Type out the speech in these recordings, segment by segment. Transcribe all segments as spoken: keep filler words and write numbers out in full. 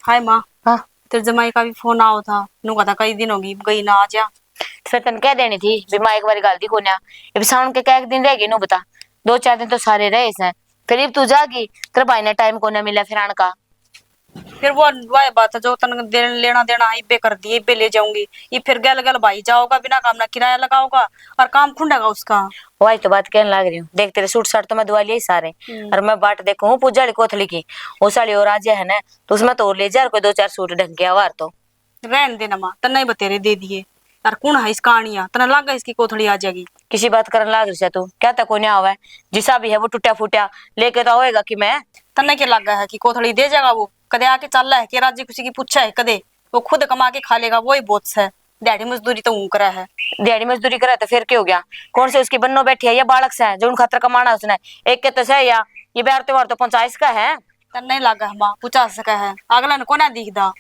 हाय माँ। हाँ। तेरे जमाई का भी फोन आओ था, नु कहता कई दिन होगी गई ना, आ जा। फिर तन कह देनी थी भी माँ एक बार गाल दी कोन्या। ये भी सावन के कै एक दिन रह गए, नु बता, दो चार दिन तो सारे रहे सै। फिर इब तू जागी, तेरे भाई ने टाइम कोन्या मिला फिर आन का। फिर वो, वह बात जो तन दे-, लेना देना है, इब्बे कर दिए, इब्बे ले जाऊंगी। ये फिर गल गल भाई जाओगा, बिना काम ना किराया लगाओगा और काम खुंडेगा उसका। वही तो बात कहने लाग रही हूँ। देख, तेरे सूट साट तो मैं धुआ लिए ही सारे, हम्म। और मैं बाट देखूँ हूँ पूजा वाली कोथली की, उस वाली और आज है ना, तो उसमें तो और ले जा, और कोई दो चार सूट ढंग के आवार तो। रहन दे ना माँ, तन्ने ही बतेरे दे दिए। और कौन है इसका आनिया? तन्ने लागे इसकी कोथली आ जाएगी? किसी बात करन लाग रही है तू? क्या तक कोई नहीं आवे? जिसा भी है वो टूटा फूटा लेके तो आवेगा कि मैं। तन्ने क्या लगा है कि कोथली दे जाएगा वो? कदे आके चल है कि राजी खुशी की पूछा है? कदे वो खुद कमा के खा लेगा, वो ही बहुत है। दिहाड़ी मजदूरी तो हूँ करा है। दिहाड़ी मजदूरी करे तो फिर क्या हो गया? कौन से उसकी बन्नो बैठी है या बालक से जो उन खातर कमाना उसने? एक के तो सह या, ये ब्याह त्योहार तो पहुंचा इसका है। तन्ने नहीं लागा है माँ, पूछा सके है, अगला ने कोना दिखदा।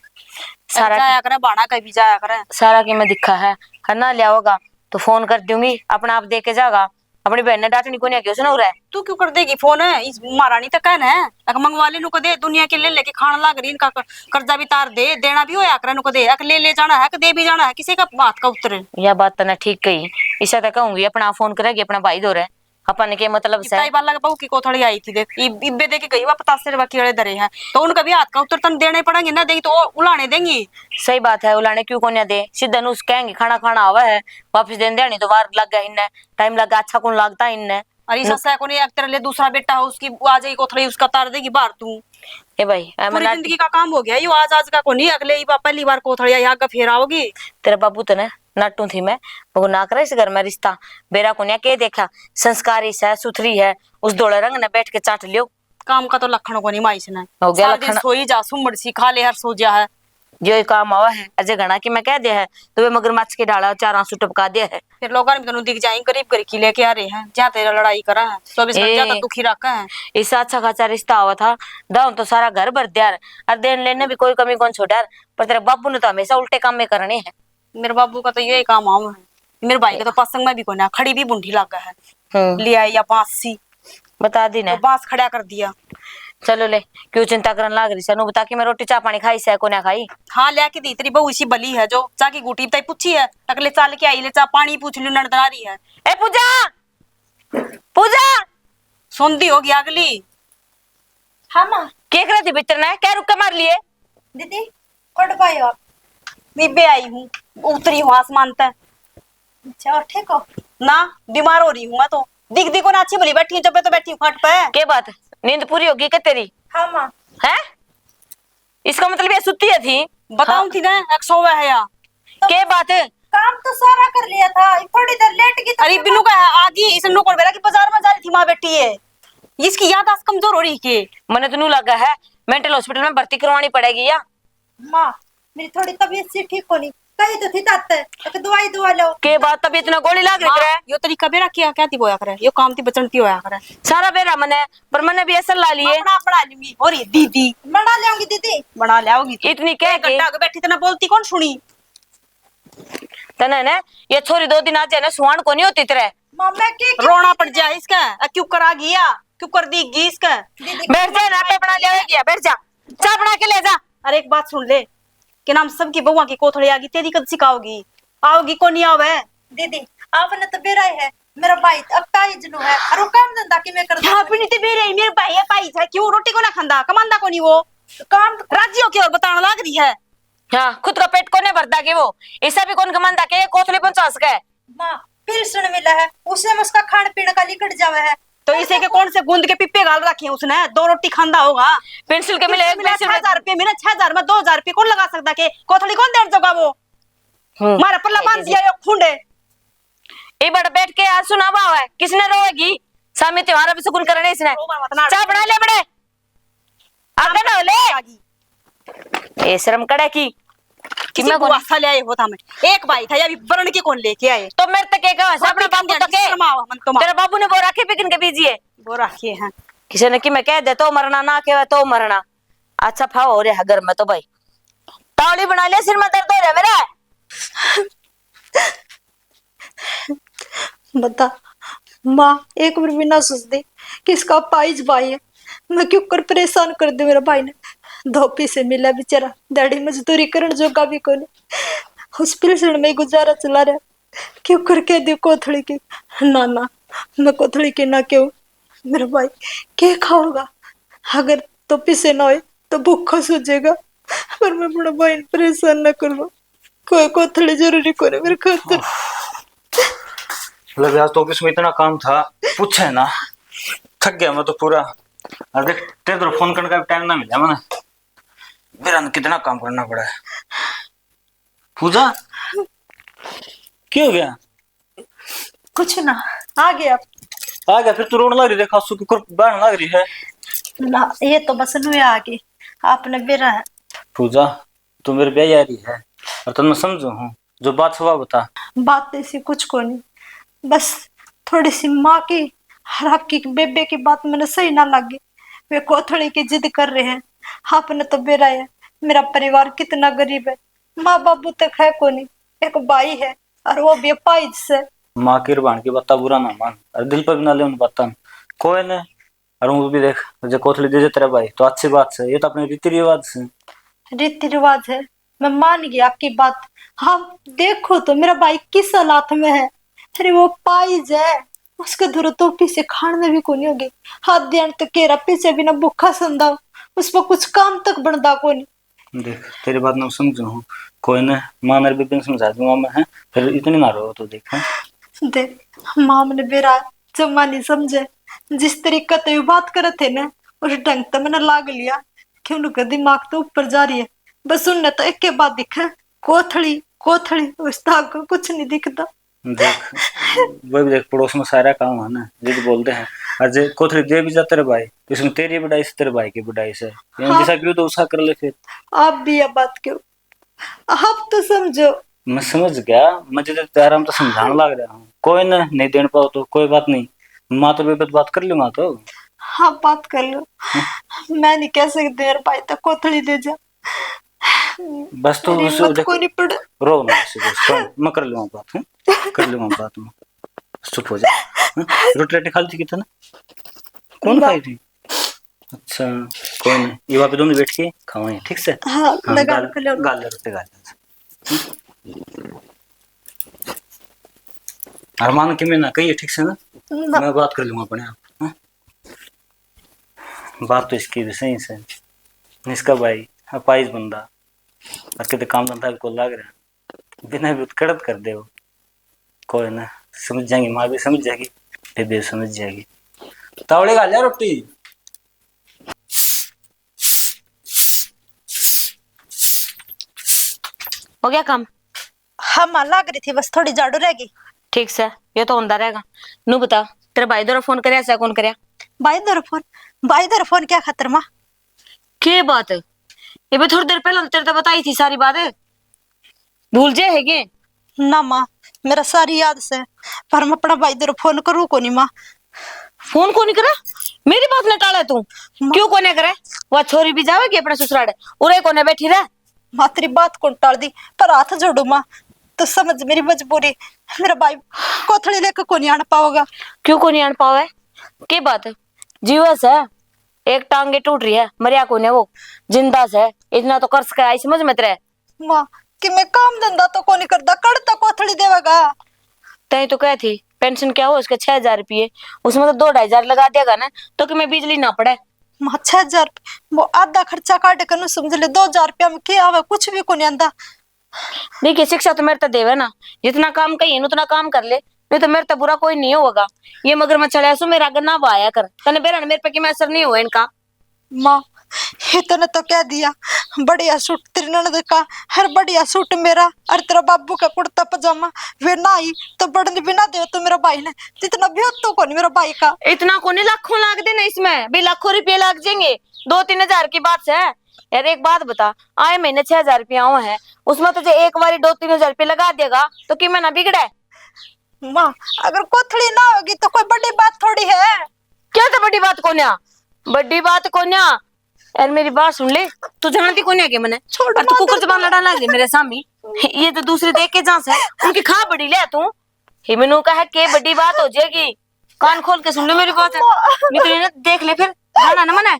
सारा जाया करे, भाणा कहीं भी जाया करे। सारा की मैं दिखा है, है ना, लियाओगा तो फोन कर दूंगी, अपना आप दे के जागा। अपनी बहन ने डांटनी कोनी आके उसने उरे। तू क्यों कर देगी फोन? इस महारानी तक है ना, अक मंगवा ले, नुको दे, दुनिया के ले लेके खान लाग रही, इनका क-, कर्जा भी तार दे, देना भी होया करे, नुको दे, अक ले ले जाना है, अक दे भी जाना है, किसी का बात का उतरे। या बात तने ठीक कही, इसा तो कहूंगी, अपना फोन करेगी अपना भाई धोरे। अपन के मतलब से। ताई बाला के बहू की कोथड़ी आई थी, देख, इब-, इब्बे दे के गई, वह पतासे बाकी वाले धरे हैं, तो उनका भी हाथ का उत्तर तन देने पड़ेंगे ना, देंगे तो वो उलाने देंगी। सही बात है, उलाने क्यों कोन्या दे, सीधा नुस कहेंगे, "खाना खाना आवा है, वापस देने देनी तो वार लग गया इनने, टाइम लग गया, अच्छा कौन लगता इनने।" अरे नु- ससा को नहीं, एक तेरे लिए दूसरा बेटा हो, उसकी आ जाएगी कोथड़ी, उसका तार देगी बाहर तू। ए भाई, ए मैं पूरी नाट- जिंदगी का काम हो गया, यो आज, आज का कोनी, अगले ही बा-, पहली बार कोथड़ी आई, आगे फिर आओगी। तेरा बाबू तो ना नाटू थी मैं, वो ना करे इस घर में रिश्ता। बेरा कोन्या के देखा, संस्कारी सै, सुथरी है, उस धोले रंग ने बैठ के चाट लियो। काम का तो लखण कोनी माई इसने। हो गया सारा दिन लखण। सोई जा, सुमड़ सी खा ले, हर सो जा है। यो ही काम आवा है, अजय घना की मैं कह दे है, तो वे मगरमच्छ के ढाला चार आंसू टपका दे है। फिर लोगों ने भी तन्नू दिख जाए, गरीब घर की लेके आ रहे हैं, जहाँ तेरा लड़ाई करा है, चौबीस घंटे ए, ज्यादा दुखी रखा है। इससे अच्छा खासा रिश्ता आवा था, दाऊं तो सारा घर भर दिया, और देन लेने भी कोई कमी कौन छोड़ा, पर तेरे बाबू ने तो हमेशा उल्टे काम में करने हैं। मेरे बाबू का तो यही काम आम है। मेरे भाई का तो पसंग में भी कोना, खड़ी भी बुंडी लागा है। हम्म। ले आई या बांस सी। बता दी ना। तो बांस खड़ा कर दिया। चलो ले, क्यों चिंता करन लाग रही सै? नु बता कि मैं रोटी चाय पानी खाई सै, कोना खाई? हाँ, ले के दी, तेरी बहू इसी बली है जो चाय की घूटी ताई पूछी है, अगले चाल के आई, ले चाय पानी पूछ लू, नड़दना रही है। ए पूजा, पूजा, सोंदी होगी अगली। हाँ माँ। के करे थी भीतर ने? क्या रुक के मार लिए? दीदी, फट पायो आप। मैं बे आई हूँ, उतरी हूँ आसमान तै। अच्छा, और ठीक हो? ना, बीमार हो रही हूँ मैं तो। दिख दिखो ना, अच्छी भली बैठी हूँ, जब तो बैठी हूँ खाट पे। के बात? नींद पूरी होगी के तेरी? हाँ माँ। हैं? इसका मतलब ये सुती है थी? बताऊं हाँ। थी ना, एक सोवे है या। तो के बात? काम तो सारा कर लिया था, थोड़ी देर लेट गई तो अरे फिर बिनु का आगी, इसने नु कोन बेरा कि बाजार में जा रही थी, माँ बैठी है। इसकी याददाश्त कमजोर हो रही के? मने तो नु लगा है, मेंटल हॉस्पिटल में भर्ती करवानी पड़ेगी या। माँ, मेरी थोड़ी तबीयत सी ठीक कोनी, कही तो थी ताते, एक दवाई दवा लो। के बात, तबीयत ना गोली लाग रही माँ, करे? यो तरीका बेरा किया, क्या थी बोया करे, यो काम थी बचन थी होया करे। सारा बेरा मने, पर मने भी असर ला लिए। अपना बना लूंगी, हो रही दीदी। बना लेंगी दीदी। बना लेओगी। इतनी कह एक के घंटा आगे बैठी, तना बोलती कौन सुनी? तने ने, ये छोरी दो दिन आज है ना, सुहान को नहीं होती तेरे। माँ, मैं के, के रोना पड़ जाए इसका, आ क्यों करा गया, क्यों कर दी गई इसका? दीदी, बैठ जा ना, पे बना ले गया, बैठ जा, चाय बना के ले जा। अरे एक बात सुन ले, के नाम सबकी बहुआ की कोथड़ी आ गई, तेरी कद सिखाओगी? आओगी को नहीं आवे? दीदी, आपने तो बेरा है, मेरा भाई अब ताई जनु है, और वो काम धंधा कि मैं कर क्या दूँ? अपनी तो बेरा है, मेरे भाई है, ताई है, क्यों रोटी को ना खांदा, कमांदा को नहीं वो? काम तो राजी हो के और बताने लाग रही है। हाँ, खुद का पेट कोने भरदा के वो, इसे भी कौन कमांदा के कोथली पहुंचा सके? माँ, पेंशन मिला है, उसे में उसका खान पीने का लिकड़ जावे है। तो इसे के कौन से गूंद के पिप्पे गाल रखे हैं उसने? दो रोटी खांदा होगा। पेंशन के मिले, पेंशन मिले, पेंशन छह हजार रुपये मिले, छह हजार में दो हजार रुपये कौन लगा सकता के? कोथली कौन देर जोगा वो? हम्म। मारा पल्ला बांध दिया यो खुंडे। ए बड़ बैठ के यार सुनावा है, किसने रोएगी? सामी त्योहार पे सुकून करने इसने। रो मत ना। चाय बना ले बड़े। आगे ना हो ले। ए शर्म कड़े की। किसी किम्मा को कोनी। आसा ले आए हो था मैं। एक भाई था, ये अभी बरण के कौन लेके आए? तो मेरे तक एक है, अपना बाबू तक है। शर्म आओ, मन तो मार। तेरे बाबू ने बो रखे पिकन के बीजिए। बो रखे हैं। किसी ने कि मैं कह दे तो मरना, ना कहे तो मरना। अच्छा फाव हो रहा है घर में तो भाई। तावली बना ले, सिर में दर्द हो रहा है मेरा। बता माँ, एक बार भी ना सोच दे कि इसका पाइज भाई है। मैं क्यों कर परेशान कर दे मेरे भाई ने। धोपी से मिला बेचारा, दिहाड़ी मजदूरी करण जोगा भी कोनी। उस पिलसण में गुजारा चला रहा। क्यों करके दी कोथली की? ना, ना, मैं कोथली की ना क्यों? मेरा भाई के खाओगा? अगर तो पिसे ना होए तो भूखा सो जाएगा। पर मैं अपना भाई ने परेशान ना करूँ। कोई कोथली जरूरी कोनी मेरे खातर। मतलब यार, तो ऑफिस में इतना काम था, पूछे ना, थक गया मैं तो पूरा। और देख, तेरे तो फोन करने का भी टाइम ना मिला मैंने। मेरा ना कितना काम करना पड़ा है। पूजा, क्या हो गया? कुछ ना, आ गया। आ गया? फिर तू रोने लग रही है, देखा आंसू की कुर बहने लग रही है। ना, ये तो बस नुए आ गई, आपने बेरा है। पूजा, तू मेरे ब्याह आ रही है और तब मैं समझू हूँ जो बात हुआ बता। बात ऐसी कुछ को नहीं, बस थोड़ी सी माँ की और आपकी बेबे की बात मैंने सही ना लगी। वे कोथली की जिद कर रहे हैं, आपने तो बेरा है, मेरा परिवार कितना गरीब है, माँ बाबू तक है कोनी, एक भाई है और वो भी अपाहिज से। माँ की और भाण की बात बुरा ना मान और दिल पर भी ना ले उन बातों। कोई ने, और वो भी देख, जो कोथली दे दे तेरा भाई तो अच्छी बात से, ये तो अपने रीति रिवाज से। रीति रिवाज है, मैं मान गई आपकी बात। हाँ, देखो तो मेरा भाई किस हालात में है। अरे वो अपाहिज है, उसके धुरे तो पीसे खाण में भी कोनी होगी। हाथ ध्यान तो केरा पीसे बिना भूखा संदा, उस पर कुछ काम तक बनदा कोनी। देख, तेरी बात ना समझू हूँ, कोई ना, माँ ने भी बिन समझा दूंगा मैं, हैं? फिर इतनी ना रो तो देख, हैं? देख, माँ ने बेरा जमा नहीं समझे, जिस तरीका ते बात करे थे ना, उस ढंग ते मैंने लाग लिया कि उनका दिमाग तो ऊपर जा रही है। बस उनने तो एक के बाद दिखे, कोथली, कोथली, उस ताक को कुछ नहीं दिखता। देख, वो भी देख, पड़ोस में सारा काम है ना, जिद बोलते हैं। और जे कोथली दे भी जाते रे भाई, तो इसमें तेरी बड़ाई से, तेरे भाई की बड़ाई से। यानी हाँ। जैसा क्यों तो उसा कर ले फिर। आप भी यह बात क्यों, आप तो समझो। मैं समझ गया, मैं जिद आराम तो समझाने लग रहा हूँ। कोई ना, नहीं देने पाओ तो कोई बात नहीं, माँ तो बेबे बात कर लूंगा तो। हाँ, बात कर लो। हम्म। मैं नहीं कह सकती मेरे भाई तक कोथली दे जा। बस तू मेरी उस हिम्मत देख, कोनी पड़े। रो ना, ऐसे बस, रो, मैं कर लूंगा बात, हैं? कर लूंगा बात मैं। चुप हो जा। हैं? रोटी राटी खा ली थी कितना? कौन ना। खाई थी? अच्छा, कोई नहीं, ये वहाँ पे दोनों बैठ के खावांगे, ठीक से? हाँ, हाँ, लगा गाल, के ले लो। गाल ले, रोटी गाल ले। अरमान के मैं ना कहिए, ठीक से ना? ना। मैं बात कर लूंगा अपने आप, हाँ? बात तो इसकी भी सही से। इसका भाई अपाहिज बंदा, और कितने काम धंधा भी को लाग रहा, बिना भी उत्कड़त कर दे वो। कोई ना, समझ जाएंगे, माँ भी समझ जाएगी, बेबे भी समझ जाएगी। तावड़े खा लिया रोटी। हो गया काम? हाँ माँ, लाग रही थी, बस थोड़ी झाड़ू रह गई। ठीक से, ये तो होंदा रहेगा। नू बता, तेरे भाई दौरा फोन करया से कौन करया? भाई दौरा फोन? भाई दौरा फोन क्या खातर माँ? के बात? ये भी थोड़ी देर पहले तेरे तो बताई थी सारी बात, भूल जे है के? ना माँ, मेरा सारी याद से, पर मैं अपना भाई दौरा फोन करूँ कोनी माँ। फोन कोनी करे? मेरी बात न टाले तू। माँ। क्यों कोनी करे? वह छोरी भी जावेगी अपने ससुराल, उरे कोने बैठी रह। माँ, तेरी बात कौन टाल दी, पर हाथ जोड़ू माँ, तू समझ मेरी मजबूरी। मेरा भाई कोथली लेके कोनी आन पावेगा। क्यों कोनी आन पावे? के बात? जीवे से, एक टांगे टूट रही है, मरिया कोने वो, जिंदा से। इतना तो कर सके, आई समझ में तेरे। माँ, कि मैं काम धंधा तो कोनी करता, कड़ तक कोथली देवेगा? तैं तो कह थी पेंशन क्या हो उसके छह हजार रुपये, उसमें तो दो ढाई हजार लगा देगा ना, तो कि मैं बिजली ना पड़े। माँ, छह हजार? वो आधा खर्चा काट कर समझ ले, दो हजार रुपया में क्या आवे? कुछ भी कोनी आंदा। देखिए, शिक्षा तो मेरे तो देवे ना, जितना काम कहिए ना उतना काम कर ले, नहीं तो मेरे तो बुरा कोई नहीं होगा। ये मगर मैं चढ़ा सू, मेरा आगे ना आया कर, तने बेरा मेरे पे कि मैं असर नहीं हुआ इनका। माँ, इतने तो कह दिया, बढ़िया सूट तेरी ननद का, हर बढ़िया सूट मेरा, और तेरा बाबू का कुर्ता पजामा, वे ना ही तो बढ़न भी ना दे तो मेरा भाई ने, जितना भी हो तो कोनी मेरा भाई का। इतना कोनी, लाखों लाग देना इसमें भी, लाखों रुपये लाग जाएंगे। दो तीन हजार की बात है यार। एक बात बता, आए महीने छह हजार रुपये आओ है, उसमें तुझे एक बारी दो तीन हजार रुपये लगा देगा तो कि मैं ना बिगड़ा है? माँ, अगर कोथली ना होगी तो कोई बड़ी बात थोड़ी है। क्या तो बड़ी बात कोन्या? बड़ी बात कोन्या। यार मेरी बात सुन ले, तू जानती कोन्या के मने? छोड़ और तू माँ, कुकर जबान लड़ाने लग रही मेरे सामने। ये तो दूसरे देख के जा से, उनकी खा बड़ी ले तू। ये मैंने कहा के बड़ी बात हो जाएगी। कान खोल के सुन ले मेरी बात। माँ। नहीं तो इन्हें देख ले फिर, जाना ना मने।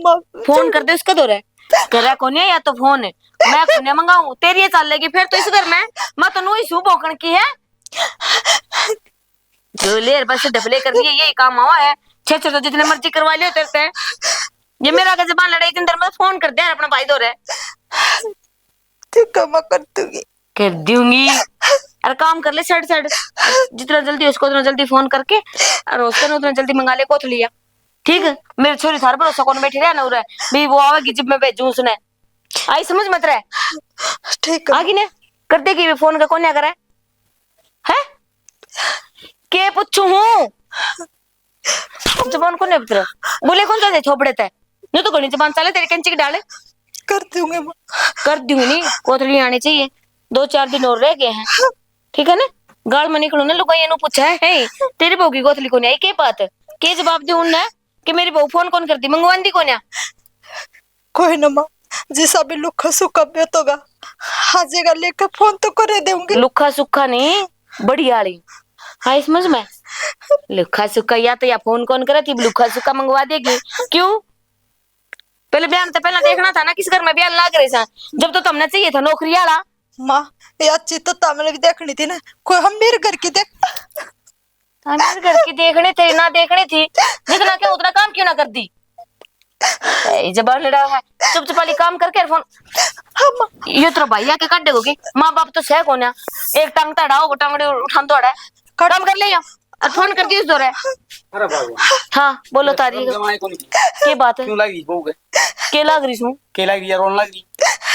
माँ। फोन कर दे उसके दौरे। करे कोन्या या तो फोन मैं कोन्या मंगाऊं, तेरी ये चालेगी फिर तो इस घर में। मैं तो नू ही सू भौंकण की है। जो लेर बस ढपले कर रही है, यही काम आवा है। छह छह तो जितने मर्जी करवा लियो तेरे से। ये मेरा के जबान लड़ाई के अंदर मैं फोन कर दे अपना भाई दो रे। ठीक है, मैं कर दूंगी। कर दूंगी। अरे काम कर ले सड़ सड़, जितना जल्दी उसको उतना जल्दी फोन करके, और उसको ना उतना जल्दी मंगा ले कोथलिया। ठीक है, मेरी छोरी थार भरोसा कौन बैठी रहे ना उरे, भी वो आवेगी जब मैं भेजूं उसने। आई समझ मत रहे। ठीक है। आगी ने कर देगी भी फोन का, कौन करे है? के पूछू हूँ? जबान को नहीं उतरा। बोले कौन सा दे थोपड़े ते? न्यू तो घणी जबान चाले तेरी, कैंची की डाले। कर दूंगी माँ। कर दूंगी नहीं, कोथली आनी चाहिए। दो चार दिन और रह गए हैं, ठीक है ना? गाल में निकलू ना लुगाइया नु पूछा है, "हे, तेरी बहू की कोथली को नहीं आई, के बात है?" के जवाब दूं उन्हें कि मेरी बहू फोन कौन कर दी, मंगवान दी कोन्या? कोई ना माँ, जिसा भी लुखा सुखा बेतोगा, हाजेगा लेके फोन तो करे देंगे। लुखा सुखा नहीं, बढ़िया वाली। हाँ, इस समझ में? लुखा सुखा या तो या फोन कौन करे थी, लुखा सुखा मंगवा देगी। क्यों? पहले ब्याह तो पहला देखना था ना, किस घर में ब्याह लाग रहे सा, जब तो तमने चाहिए था नौकरी वाला। माँ, ये अच्छी तो तमने भी देखनी थी ना, कोई हम मेरे घर की देख। हाँ, मेरे घर की देखनी थी ना, देखनी थी, जितना क्या उतना काम क्यों ना कर दी। ए, जबान लड़ा है, चुप चुपाली काम करके फोन। हाँ, माँ। ये तेरा भाई आके काट देगो की? माँ बाप तो सह कोन्या, एक टांग तड़ा हो, टांगड़ी उठान तो अड़ा। काम कर ले या, और फोन कर दी उस दो रे। अरे बाबू। हाँ, बोलो तारी। जमाए कोनी। के बात है? क्यों लाग रही बहू के? के लाग रही सू? के लाग रही है, रोन लाग रही।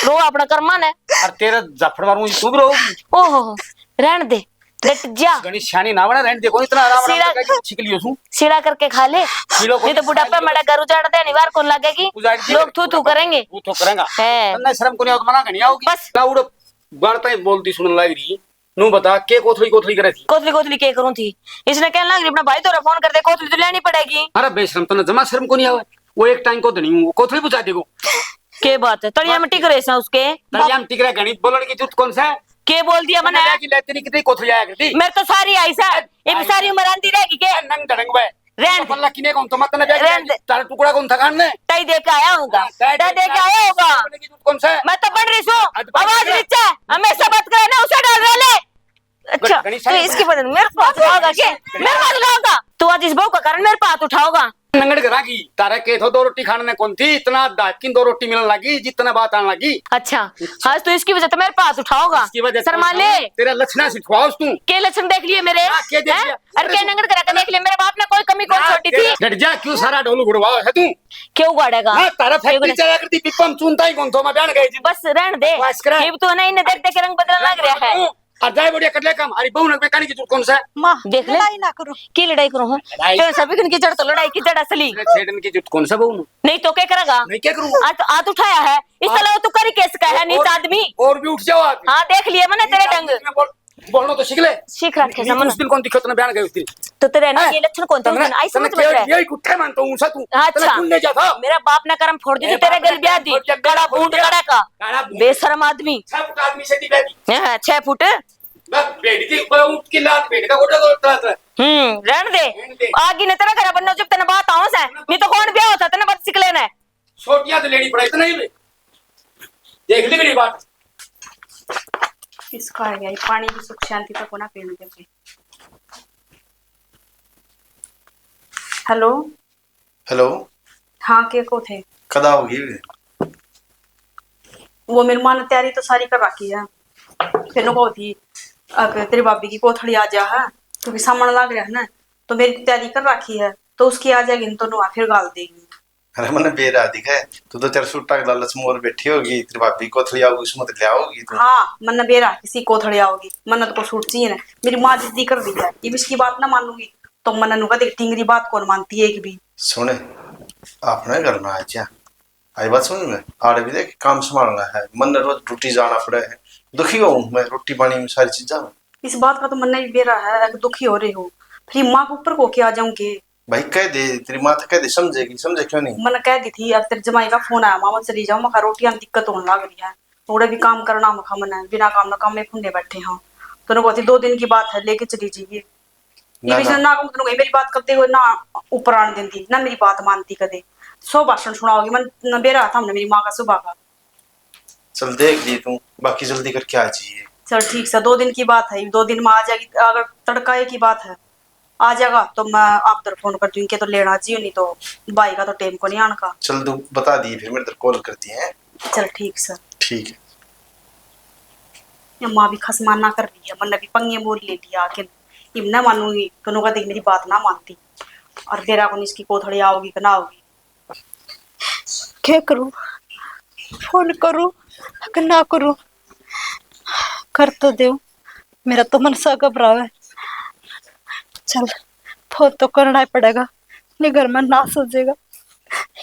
रो अपना कर्मा ने। और तेरा झापड़ मारूं, तू भी रोगी। ओहो, रहन दे। डट जा। घणी सियाणी ना बना, रहने दे, कोई इतना आराम आराम सीला, करके छिक लियो सू। सीला करके खा ले। सीलो कोनी, नहीं तो बुढ़ापा सीलो। मड़ा घर उजाड़ दे, निवार कौन लागेगी? उजाड़ दे। लोग थू थू करेंगे। तू थू करेंगा। है। तन्ने शर्म कोनी आओ तो मना घणी आओगी। बस। ना उड़ो, बार ताई बोलती सुनन लाग रही। नू बता, के कोथली कोथली करे थी? कोथली कोथली के करूं थी? इसने कहने लग रही, अपना भाई तोरा फोन कर दे, कोथली तो लेनी पड़ेगी। अरे बेशरम, तन्ने जमा शर्म कोनी आवे। वो एक टाइम को धनी हूँ, वो कोथली बुझा देगो। के बात है? तलिया में टिक रहे सा उसके। तलिया में टिक रहे, घणी बोलने की जरूरत कौन सा है? के बोल दिया मैंने? ले, तेरी कितनी कोथली आया करती? मेरे तो सारी आई सा। ये भी सारी उम्र आंदी रहेगी के? नंग धड़ंग बे। रहन दे। पल्ला किने कौन तो मत ना ब्याह रहन दे। तारा टुकड़ा कौन था खान ने? तई दे के आया होगा। हाँ, तय तय दे के आया होगा। बोलने की जरूरत कौन सा है? मैं तो बन रही सू। आज तो आवाज बन रही है। नीचे। हमेशा बात करे ना, उसे डाल रहे ले। अच्छा, घणी तो सारी इसकी वजह मेरे पास लाओगा के? मेरे पास लाओगा? तू आज इस बहू का कारण मेरे पे हाथ उठाओगा। नंगड़ घरा की, तारे के थो दो रोटी खाने ने कौन थी, इतना दाकिन दो रोटी मिलने लगी, जितना बात आने लगी। अच्छा, आज तो इसकी वजह तो मेरे पे हाथ उठाओगा। इसकी वजह से शर्मा ले। तेरा लक्षणा सिखवाओ तू। के लक्षण देख लिए मेरे? हाँ, के देख हैं? लिया? अरे अरे के तू नंगड़ घरा का देख लिया, मेरे बाप ने कोई कमी कौन ना, छोड़ी तेरा थी? डट जा, क्यों सारा ढोल उड़वाओ है तू? क्यों उड़ाएगा? हाँ, तारा क्यों फैक्ट्री उड़ाएगा? चला करती, पिपम चुनता ही कौन थो, मैं बहन गई जी। बस रहन दे। बस कर। ये भी तो ना, इन्हें देख देख के रंग बदलने लग रहा है। आ जाए बढ़िया कर ले काम। अरे बहू ने कहानी की जरूरत कौन सा है? माँ, देख ले। लड़ाई ना करो। की लड़ाई करूँ हूँ? लड़ाई। तेरे सभी दिन की जड़ तो लड़ाई की जड़ असली। तेरे छेड़न की जरूरत कौन सा बहू ने? नहीं तो क्या करेगा? नहीं क्या करूँ? आज तो हाथ उठाया है। इस और, तरह तू कर ही कैसे का है, और, नीच और, आदमी। और भी उठ जाओ आप। हाँ, देख लिए मैंने तेरे ढंग। बोल-, बोलना तो सीख ले। सीख रखे नहीं, समझ। उस दिन कौन दिखो तने बयान गए उस दिन? तो तेरे ना हैं? ये लक्षण कौन थे उस तने, दिन? आई तने समझ में तेरे। यही कुत्ते मानता हूँ सा तू। अच्छा। तने कौन ले जाता? मेरा बाप ना कर्म फोड़ दी, मेरे तेरे बाप गल ने ब्याह दी। फोड़ दिया, मेरा कड़ा फोड़ बूट दिया। कड़ा का। काला बूट। बेशरम आदमी। छह फुट आदमी से दी बैठी। हाँ, छह फुट। बस भेड़ की ऊपर ऊँट की लात, भेड़ का गोटा गोटा। हम्म, रहने दे। रहने दे। आगी ने तेरा घर बनना जब तने बात आऊं से, नहीं तो कौन ब्याह होता तने बात सीख लेना है। छोटियां तो लेनी पड़ा इतना ही बे। देख ली मेरी बात। किसका आ गया ये पानी की सुख शांति तक होना पीने के लिए। हेलो। हेलो। हाँ, के को थे? कदा होगी? वो मेरी माँ ने तैयारी तो सारी कर रखी है। फिर नु कहो थी, अब तेरी भाभी की कोथड़ी आ जा है, क्योंकि सामने लाग रहा है ना, तो मेरी तैयारी कर रखी है, तो उसकी आ जाएगी न, तो नुआ फिर गाल देगी। अरे, मन्ने बेरा दिखे, तू तो तेरे सूटा के लालच में और बैठी होगी, तेरी भाभी कोथड़ी आओगी, उसमें तो ले आओगी तू। हाँ, मन्ने बेरा किसी कोथड़ी आओगी, मन्ने तो को सूट चाहिए ना। मेरी माँ जिद्दी कर रही है, ये इसकी बात ना मानूंगी, तो मन्ने नु कह दे, टिंगरी बात कौन मानती है एक भी। सुने, अपने घर में आ जा। आई बात समझ में? आड़े भी देख, काम संभालना है, मन्ने रोज ड्यूटी जाना पड़े है, दुखी हूँ मैं रोटी पानी में, सारी चीजा में। इस बात का तो मन्ने भी बेरा है, अगर दुखी हो रहे हो, फिर माँ के ऊपर को के आ जाऊंगे। भाई कह दे, तेरी माँ तो कह दे, समझेगी, समझे क्यों नहीं? मन्ने कह दी थी, अब तेरे जमाई का फोन आया, मामा चली जाओ, मखा रोटियां में दिक्कत होने लग रही है, थोड़े भी काम करना मखा मन्ने, बिना काम ना काम में फुंडे बैठे हो। तो उन्होंने कहा थी, दो दिन की बात है, लेके चली जाइए। ये ना, भी ना। ना कहूँ तो मेरी बात करते हुए ना ऊपर आने देती, ना मेरी बात मानती कदे। सौ भाषण सुनाओगी, मन न बेरा था हमने मेरी माँ का सुबह का। चल देख ली तू, बाकी जल्दी करके आ जाइए। चल ठीक से, दो दिन की बात है, दो दिन में आ जाएगी, अगर तड़का एक ही बात है, आ जाएगा तो मैं आप उधर फोन कर दूंगी, तो लेना जी, नहीं तो भाई का तो टेम को नहीं आने का। चल तू बता दी, फिर मेरे इधर कॉल करती है। चल ठीक से। ठीक है। ये माँ भी खसमाना कर रही है, मैंने भी पंगे मोल ले लिया कि इब ना मानूंगी, दोनों का देख मेरी बात ना मानती। और बेरा को इसकी कोथड़ी आओगी कि ना आओगी। क्या करूं, फोन करूं कि ना करूं, कर तो दो। मेरा तो मन सा घबरावे। चल, फोन तो करना ही पड़ेगा, नहीं घर में नाश हो जाएगा,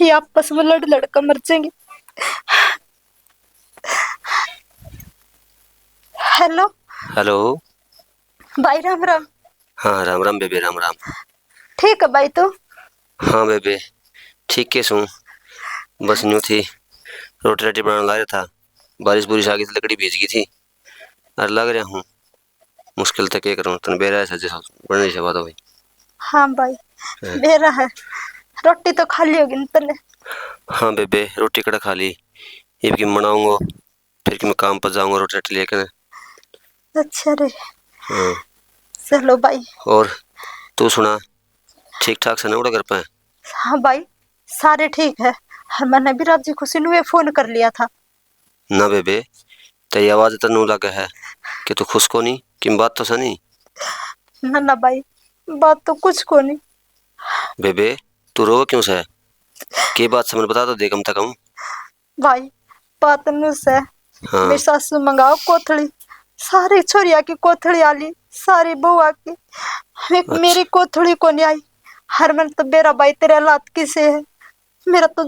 ये आपस में लड़ लड़ कर मर जाएंगे। हेलो। हेलो। भाई राम राम। हाँ, राम राम बेबे, राम राम। ठीक है भाई, तू? हाँ बेबे, ठीक के सूं। बस न्यू थी, रोटी राटी बनाने ला रहा था, बारिश बुरिश आ गई थी, लकड़ी भीज गई थी, और लग रहा हूँ मुश्किल तक, के करूँ, तन बेरा है सजे बन रही से बात भाई। हाँ भाई, हाँ। बेरा है, रोटी तो खा ली होगी ना तने? हाँ बेबे, रोटी कड़ा खा ली, इब की बनाऊंगा, फिर कि मैं काम पर जाऊंगा रोटी राटी लेकर। अच्छा रे। हाँ। चलो भाई। और तू सुना, ठीक ठाक से ना उड़ा घर पे? हाँ भाई, सारे ठीक है। हाँ, मैंने भी राजी खुशी नुए फोन कर लिया था। ना बेबे, तेरी आवाज तो नू लगे है कि तू खुश को नहीं, कि बात तो सनी। ना ना भाई, बात तो कुछ को नहीं। बेबे, तू रो क्यों से? के बात से, मन बता तो दे कम से कम। भाई, बात न्यू से, हाँ। मेरी सासू मंगाओ कोथली, सारी छोरिया की कोथली आली, सारी बहुआ की, एक अच्छा। मेरी कोथली को नहीं आई। हर मन तो बेरा भाई तेरे हालात किसे है, मेरा तो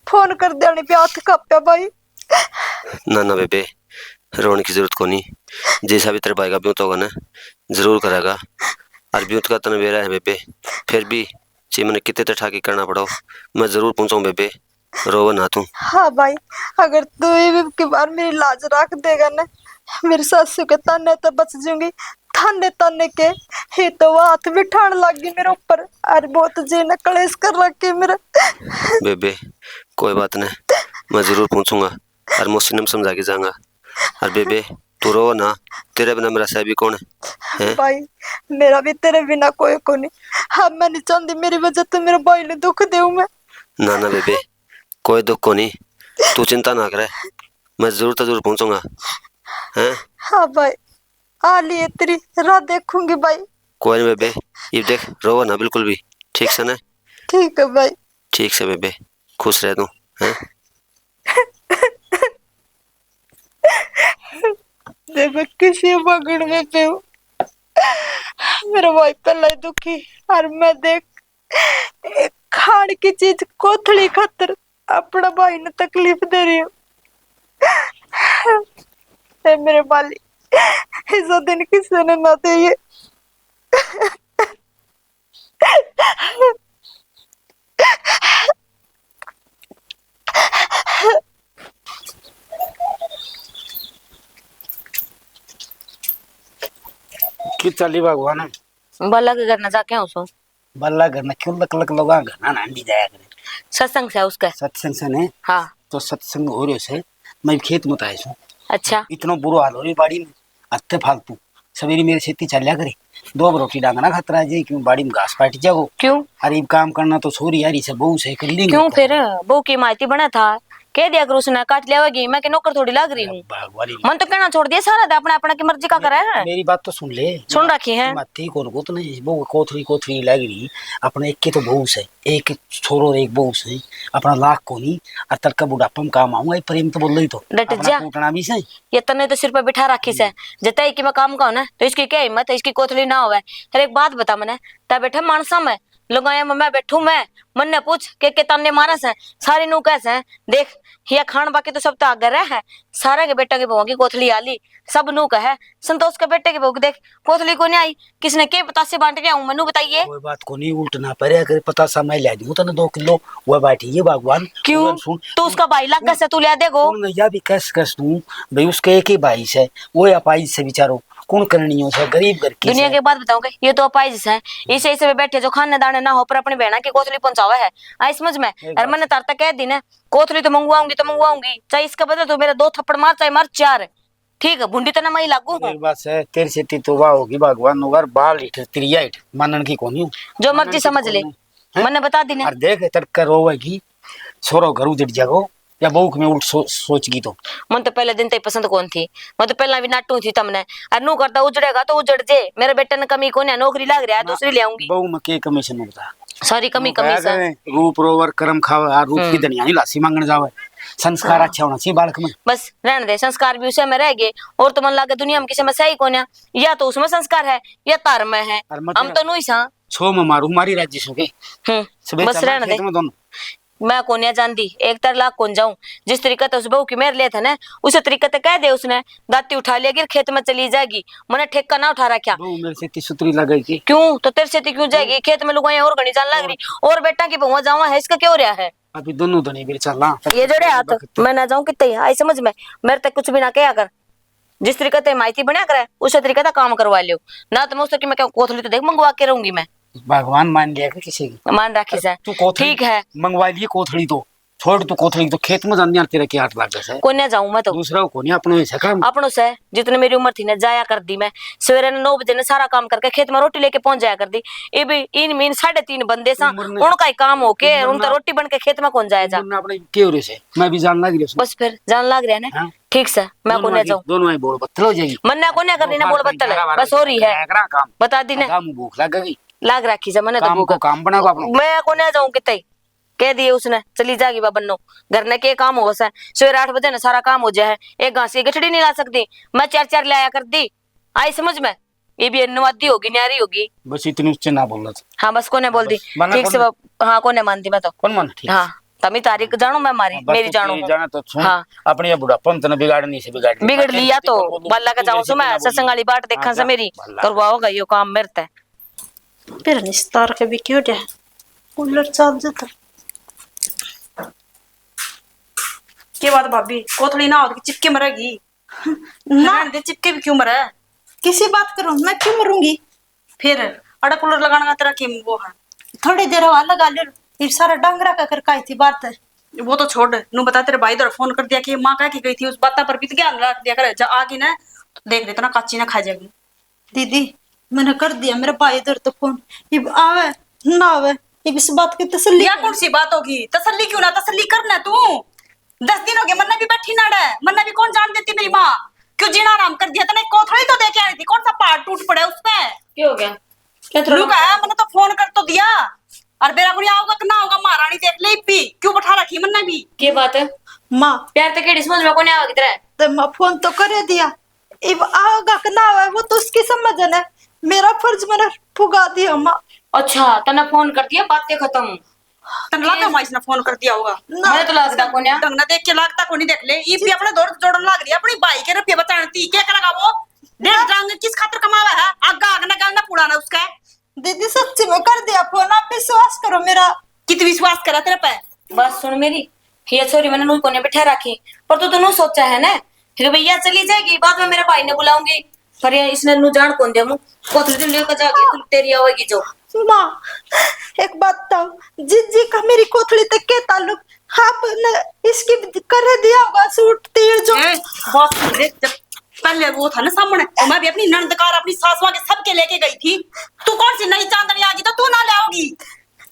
फोन कर देने पे हाथ कांपे भाई। ना ना बेबे, रोने की जरूरत कोनी। जैसा भी तेरे भाई का ब्यूत होगा ना, जरूर करेगा। और ब्यूत का तने बेरा है बेबे, फिर भी चाहे मैंने कितने तक ठाके करना पड़ो, मैं जरूर पहुंचाऊं बेबे। रोवे ना तू। हाँ भाई, अगर तू इब की बार मेरी लाज रख देगा ना, मेरी सासू के ताने तो बच जूंगी, ताने ताने के। ये तो वो हाथ भी ठाण लग गई मेरे ऊपर, और बहुत जी ने कलेश कर रखे मेरे। बेबे, कोई बात नहीं, मैं जरूर पहुंचूंगा और मौसी ने समझा के जाऊंगा। और बेबे, तू रो ना, तेरे बिना मेरा सह भी कौन है, हैं? भाई, मेरा भी तेरे बिना कोई कोनी। हाँ, मैं नहीं चाहती मेरी वजह तू मेरे भाई ने दुख देऊ मैं। ना ना बेबे, कोई दुख कोनी, तू चिंता ना करे, मैं जरूर तो जरूर पहुंचूंगा, हैं? हाँ भाई, आ लिए तेरी राह देखूंगी भाई। कोई नहीं बेबे, ये देख, रोवा ना बिल्कुल भी, ठीक से ना? ठीक है भाई। ठीक से बेबे, खुश रह तू, हैं? देख, मैं किसी मगन में पे हूँ। मेरा भाई पहला ही दुखी, और मैं देख, एक खाण की चीज कोथली खातर अपना भाई ने तकलीफ दे रही हूँ। हे मेरे मालिक, ऐसा दिन किसी ने ना दे ये। की चाली भगवान? बल्ला के घर ना जाके आऊं सो। बल्ला घर ना क्यों लक लक लोगा घर ना नांडी जाया करे। सत्संग से उसके। सत्संग से ने? हाँ। तो सत्संग हो रहे से, मैं खेत में आया सू। अच्छा। इतना बुरा हाल हो रही बाड़ी में, अत्ते फालतू। सवेरे मेरे खेती चल्या करे, दो रोटी डांगना खातर आ जाए, क्यों बाड़ी में घास काट जाओ। क्यों? अरे इब काम करना तो छोरी यारी से, बहू से कर लेंगे। क्यों फिर? बहू की माइती बना था, कह दिया करो उसने, काट लियावेगी, मैं के नौकर थोड़ी लाग रही हूँ। बागवानी। मन तो कहना छोड़ दिया सारा, अपना अपना की मर्जी का करे है। मेरी बात तो सुन ले। सुन रखी है। माती कौन को तो नहीं, बहू कोथरी कोथरी लाग रही, अपने एक के तो बहू से, एक छोरो और एक बहू से, अपना लाख को नहीं, और तड़का बुढ़ापा में काम आऊंगा, ये प्रेम तो बोल रही तो। डट अपना जा। कूटना भी से। ये तन्ने तो सिर पे बिठा रखी से, जताई कि मैं काम का हूं ना, तो इसकी क्या हिम्मत है, इसकी कोथली ना होवे। फिर एक बात बता मने, तै बैठे मानसा में, लुगाया में मैं बैठू मैं, मन ने पूछ के, के ताने मारे से, सारी नू कह से, देख, ये खान बाकी तो सब तो आगे रह है, सारे के बेटा के बहुआ की कोथली आली, सब नू कह, संतोष के बेटे के बहू की देख, कोथली को नहीं आई, किसने के पतासे बांट के आऊं, मनु बताइए। कोई बात को नहीं, उल्ट ना पड़े, अगर पतासा मैं ले दूं तने दो किलो, वह बैठी ये भगवान। क्यों? सुन, तू उसका भाई लग से तू ले देगो। सुन, या भी कस कस दूं, भाई उसके एक ही भाई से, वो या पाई से बेचारो, कुण करनी हो सै, गरीब घर की दुनिया सै। की बात बताऊं के, ये तो अपाहिज सै। इसे, इसे पे बैठे जो खाने दाने ना हो, पर अपनी बहना की कोथली पहुंचावे है। आई समझ में? एक और बात मैंने तार तक कह दी ना, कोथली तो मंगवाऊंगी, तो मंगवाऊंगी, चाहे इसका बदला तू मेरा दो थप्पड़ मार, चाहे मार चार। ठीक है, भुंडी तो ना मैं ही लागू हूँ। एक बात है, तेरे से ती तो वाह होगी भगवान, नो बार बाल हीठ, तिरिया हीठ, मानन की कोनी हूँ। जो मर्जी समझ ले, हैं? मन्ने बता दी ने। और देख, तड़के रोवेगी, छोरो घर उजड़ जागो, या बहू के में उल्ट सो-, सोचगी तो। मन तो पहले दिन तक पसंद कौन थी, मैं तो पहला भी नाटू थी तमने। और नू करता उजड़ेगा तो उजड़ जे, मेरे बेटे ने कमी कोनी है, नौकरी लाग रहा है, ना, दूसरी ले आऊंगी। बहू में के कमी से नू बता? सारी कमी, नू कमी कहा से। करे, रूप रोवर करम खावे, आ रूप की हम्म। धनिया नहीं लासी मांगण जावे। संस्कार हाँ। अच्छा होना चाहिए बालक में। बस रहने दे, संस्कार भी उसे में रह गए। और तो मन लागे दुनिया में किसी में सही कोन्या, या तो उसमें संस्कार है, या तार में है। और मत हम ना तो नू ही सा। छो में मारू, मारी राज्य सो के। हम्म, सवेरे बस चलना रहने दे। खेत में दोनों। मैं कोन्या जानती, एक तर लाख कोन जाऊं। जिस तरीके ते उस बहू की मेर ले थे ना, उसे तरीके ते कह दे उसने, दाती उठा लिया गिर खेत में चली जाएगी, मने ठेका ना उठा रखा। बहू मेरे से ती सुतरी लगेगी। क्यों? तो तेरे से ती क्यों जाएगी? खेत में लुगाइयां और घनी जान लाग रही, और बेटा की बहुआ जावा है, इसका क्यों हो रहा है? अभी दोनों धनी मेरे चला। ये जो रे हाथ, मैं ना जाऊं कितने, आई समझ में, मेरे तक कुछ भी ना कहा कर। जिस तरीके ते माहिती बना करे, उसी तरीके का काम करवा लियो। ना तो मैं उस तरीके में क्या कोथली तो देख मंगवा के रहूंगी मैं। भगवान मान लिया कि किसी की? मान राखी से। तू कोथली ठीक है। मंगवा लिए कोथली तो। छोड़ तू कोथली तो, खेत में जाने तेरे के आठ लाख से। कोन्या जाऊं मैं तो। दूसरा को कोन्या, अपनो ही से काम। अपनो से, जितने मेरी उम्र थी ना, जाया कर दी मैं। सवेरे ने नौ बजे ने सारा काम करके खेत में रोटी लेके पहुंच जाया कर दी। ये भी इन मीन साढ़े तीन बंदे सा, उम्र ने उनका ही काम हो के, उम्र उनका ना रोटी बन के खेत में कौन जाया जा? उम्र ने अपने के हो रहे से, मैं भी जान लाग रही हूँ। बस फिर जान लाग रहा है ना? हाँ। ठीक से, मैं दोनों कोन्या आगे, जाऊं। दोनों ही बोल बत्तल हो जाएगी। मन्ना कोन्या करनी ना और बोल बत्तल, करा बस हो रही है। करा काम। बता दी ना। काम भूख लग गई। लाग राखी से, मन्ने तो काम भूख। को काम बना को अपनो। मैं कोन्या जाऊं कितने। कह दिए उसने, चली जाएगी बा बन्नो। घर ने के काम हो सै? सवेरे आठ बजे ने सारा काम हो जाए है। एक घास की गठड़ी नहीं ला सकती। मैं चार चार ले आया कर दी। आई समझ में? ये भी अनुवादी होगी, न्यारी होगी। बस इतनी उससे ना बोलना था। हाँ, बस कोने बोल दी। बस, मना ठीक से कोने। बाप-, हाँ, कोने मानती मैं तो। कौन मान? ठीक। हाँ, तमी तारीख जानो, मैं मारी, हाँ, बस मेरी तू जानो। तेरी जाना तो सुन, हाँ। अपनी ये बुढ़ापा में तने बिगाड़ नहीं से बिगाड़ लिया। बिगड़ मैं लिया तेरी तो, बोलूं, बाला का तू जाऊं मेरी सो मैं, ना बोलूं। सत्संग वाली बाट देखा हाँ, से जा, मेरी, बाला। करवाओगा यो काम मेरे ते। फिर निस्तार के भी क्यों जा? कूलर चाल जाता। के बात भाभी, कोथली ना हो तो चिपके मरेगी? ना। रहने दे, चिपके भी क्यों मरे? किसी बात करूं, मैं क्यों मरूंगी? फिर अड़ा कूलर लगाने का तेरा किम वो है? थोड़ी देर हवा लगा ले, ये सारा डांगरा का कर काई थी बात है। वो तो छोड़, नू बता, तेरे भाई इधर फोन कर दिया कि माँ कह के गई थी, उस बात पर बीत गया, लगा दिया कर, जा आ गई ना, तो देख ले, इतना काची ना खा जाएगी। दीदी, मैंने कर दिया मेरे भाई इधर तो फोन, इब आवे ना आवे, इब इस बात की तसल्ली या कौन सी बात होगी? तसल्ली क्यों ना, तसल्ली करना तू। दस दिन हो गए मन्ने भी बैठी नाड़े, मन्ने भी कौन जान देती मेरी माँ। क्यों जीना आराम कर दिया तने? कोथली तो दे के आई थी, कौन सा पहाड़ टूट पड़ा उस पे? क्या हो गया? क्या तेरा लुक आया, मैंने तो फोन कर तो दिया। और बेरा कोनी आओगा कि ना होगा, महारानी देख ले इब्बी, क्यों बैठा रखी मन्ने भी? के बात है? माँ। प्यार तो केड़ी समझ में कोनी आवा किधर है? तो माँ फोन तो करे दिया, इब आओगा कि ना आवे, वो तो उसकी समझ है ना। मेरा फर्ज मैंने पुगा दिया, माँ। अच्छा, तने फोन कर दिया, बातें खत्म। तने लगा माँ इसने फोन कर दिया होगा। ना। मैंने तो लगता कोन्या। ढंग ना देख के लगता कोनी, देख ले, इब भी अपने दौड़ जोड़न लग रही है, अपनी भाई के रुपये बचाने ती, के करेगा वो? डेढ़ डांग किस खातर कमावा है? आगा आग ना गल ना पुड़ाना उसका। दीदी, सच्ची में कर दिया फोन, आप विश्वास करो मेरा। कित विश्वास करा तेरे पे? बात सुन मेरी, ये छोरी मैंने नू कोने बैठा रखी, पर तू तो नू सोचा है ना कि भैया चली जाएगी, बाद में मेरे भाई ने बुलाऊंगी, पर ये इसने नू जान कौन दिया, मुँह कोथली तो लेकर जाके तू तेरी आवेगी जो। माँ, एक बात बताओ, जीजी का मेरी कोथली तक के ताल्लुक? आपने इसकी करे दिया होगा सूट तीर जो। ए, बात सुन ले, जब पहले वो था ना सामने, तो मैं भी अपनी नंद कार, अपनी सासुआ के सबके लेके गई थी। तू कौन सी नई चांदनी आ गई तो तू ना ले आओगी?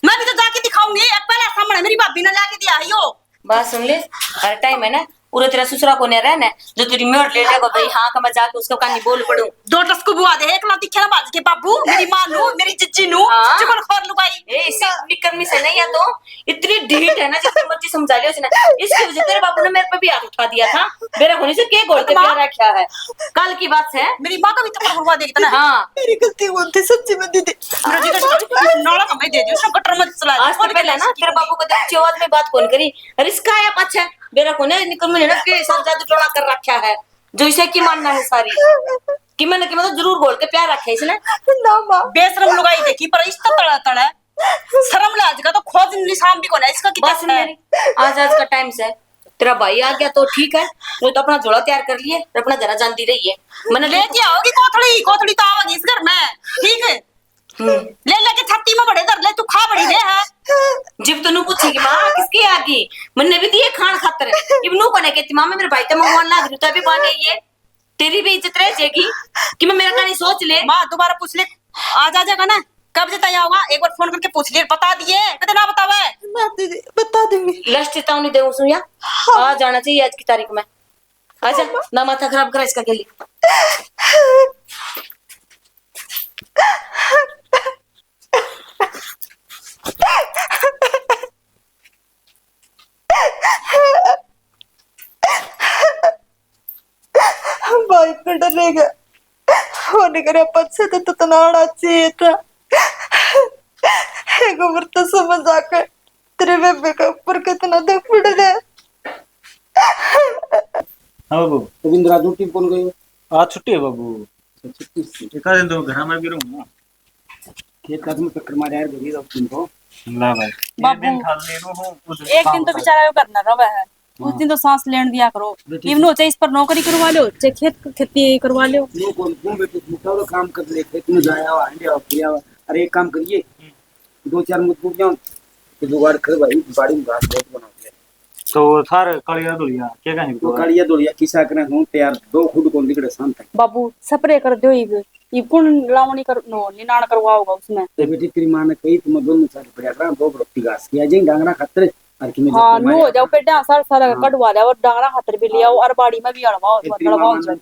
मैं भी तो जाके दिखाऊंगी। एक पहला सामने मेरी भाभी ने लाके दिया है यो। बात सुन ले, हर टाइम है ना, उरे तेरा ससुरा को नहीं रहना है, जो तेरी मेड़ ले लेगा भाई, हाँ, का मैं जाके उसको कानी बोल पड़ूं। दो टस को बुआ दे, एकला दिखे ना बाज के बाबू, मेरी माँ नू, मेरी जिज्जी नू, हाँ। चुगलखोर लुगाई। ए, इसी निकर्मी से नहीं है तो, इतनी ढीठ है ना, जितनी मर्जी समझा लियो उसने। इसकी वजह तेरे बाबू ने मेरे पे भी हाथ उठा दिया था। मेरा होने से के घोल के प्यार रखा है। कल की बात है। मेरी माँ का भी थप्पड़ मरवा देगी तने। हाँ। मेरी गलती कौन थी सच्ची में दीदी? मेरा जी का नाला का मैं दे दियो, सब गटर में चला दे। आज से पहले ना तेरे बाबू को ऊंची आवाज में बात कौन करी। रिस्का आया पाछे। मेरा कोने निकल में ना के सब जादू टोना कर रखा है। जो इसे की मानना है सारी। कि मैंने, कि मैं तो जरूर घोल के प्यार रखा है इसने। ना माँ। बेशरम लुगाई देखी पर इस तो तड़ा तड़ा। शर्म लाज का तो खोज निशान भी कोना इसका। कितना बस मेरी आज, आज का टाइम से तेरा भाई आ गया तो ठीक है, नहीं तो अपना झोला तैयार कर लिए और अपना घरा जाती रही है। मैंने ले के आओगी कोथड़ी, कोथड़ी तो आवेगी इस घर में, ठीक है? हम्म। ले लेके छाती में बड़े धर ले, तू खा बड़ी दे है। जब तू नू पूछेगी, "माँ, किसकी आ गई?" मैंने भी दिए खान खातर। इब नू कोने कहती, "माँ, मैं मेरे भाई ते मंगवान लाग रही हूँ, तो अभी मांगे ये।" तेरी भी इज्जत रह जाएगी कि मैं मेरा कहानी सोच ले। माँ, दोबारा पूछ ले, आ जा जाएगा ना, कब जता आओगा? एक बार फोन करके पूछ ले, बता दिए, कदे ना बतावे। बता दीजिए, बता दूंगी। लास्ट चेतावनी दे उसने या? हाँ। आ जाना चाहिए आज की तारीख में। आजा, ना माथा खराब करा इसका गेली। भाई पे डरेगा, फोन करे पछे तो तनाड़ा चाहिए था। एक उम्र तो समझ आकर तेरे बेबे के ऊपर कितना दुख पड़ रहा है। हाँ बाबू। रविंद्र आज ड्यूटी कौन गयो? आज छुट्टी है बाबू। अच्छा, छुट्टी से। एक आध दिन तो घर में भी रहूंगा। खेत का तुम चक्कर मारे यार, गरीब अब तुम तो। ला भाई। बाबू, एक दिन खाली रहूं, उस दिन एक दिन तो बेचारा यो घर ना रवे है। उस दिन तो सांस लेने दिया करो। इवनो चाहे इस पर नौकरी करवा लो, चाहे खेत, खेती करवा लो। लो कौन, क्यों बेटे, तू तो काम कर ले, खेत में जाया हुआ, हांडिया हुआ, किया हुआ। अरे एक काम करिए, दो चार मजदूर जाओ, तो जुगाड़ कर भाई, बाड़ी में घास बहुत बना दिया। तो थार कालिया धोलिया, क्या कहें तो? कालिया धोलिया किसा करें, हूं तैयार, दो खुद को निकले शाम तक। बाबू, स्प्रे कर दो इब, इब कौन लावणी कर, नो, निनाण करवाओगा उसमें? तो बेटी, तेरी माँ ने कही, तुम दोनों साथ पड़ा करा, दो रोटी घास किया जाए, डांगरा खातर। हाँ, नु हो जाओ, पेड़ा सारा सारा कटवा लिया और डांगरा खातर भी ले आओ और बाड़ी में भी अड़वा हो, अड़वा हो जाओ।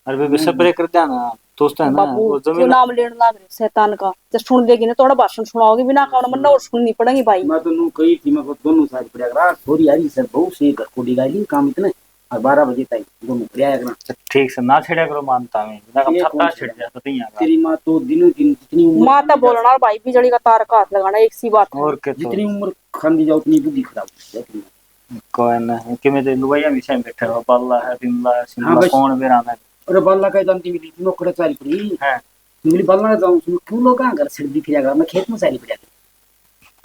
अरे बेबे, स्प्रे कर दिया ना, दोस्त है ना, बाबू, वो जमीन क्यों नाम लेने लाग रहे शैतान का? जब सुन देगी ना, थोड़ा भाषण सुनाओगी बिना कान, मन्ना और सुननी पड़ेगी भाई। मैं तो नू कही थी, मैं को दोनों साइड पड़ा करा, छोरी आ रही सर, बहू से घर को डिगा ली, काम इतने, और बारह बजे तक दोनों पड़ा करा। अच्छा, ठीक से ना छेड़ा करो, मानता मैं, ना कम ये छत्ता कौन छेड़ छेड़ा? दिया तो नहीं आगा। तेरी माँ तो दिनों दिन जितनी उम्र माँ तो बोलना और भाई, बिजली का तार का हाथ लगाना, एक सी बात है। और क्या तो? जितनी उम्र खांदी जाओ, उतनी बुद्धि खराब हो जाती है। कोई ना, कि मेरे लुगाइया भी सही बैठे हो, बाला है, बिमला है, सिमला, हाँ, बस। कौन बेरा में? अरे बाला का जानती मिली, नौकरे चारी पड़ी। हाँ। मिली बाला ना जाऊं, तुम क्यों लोग कहाँ घर छड़ दिख रहा, मैं खेत में चारी पड़ा।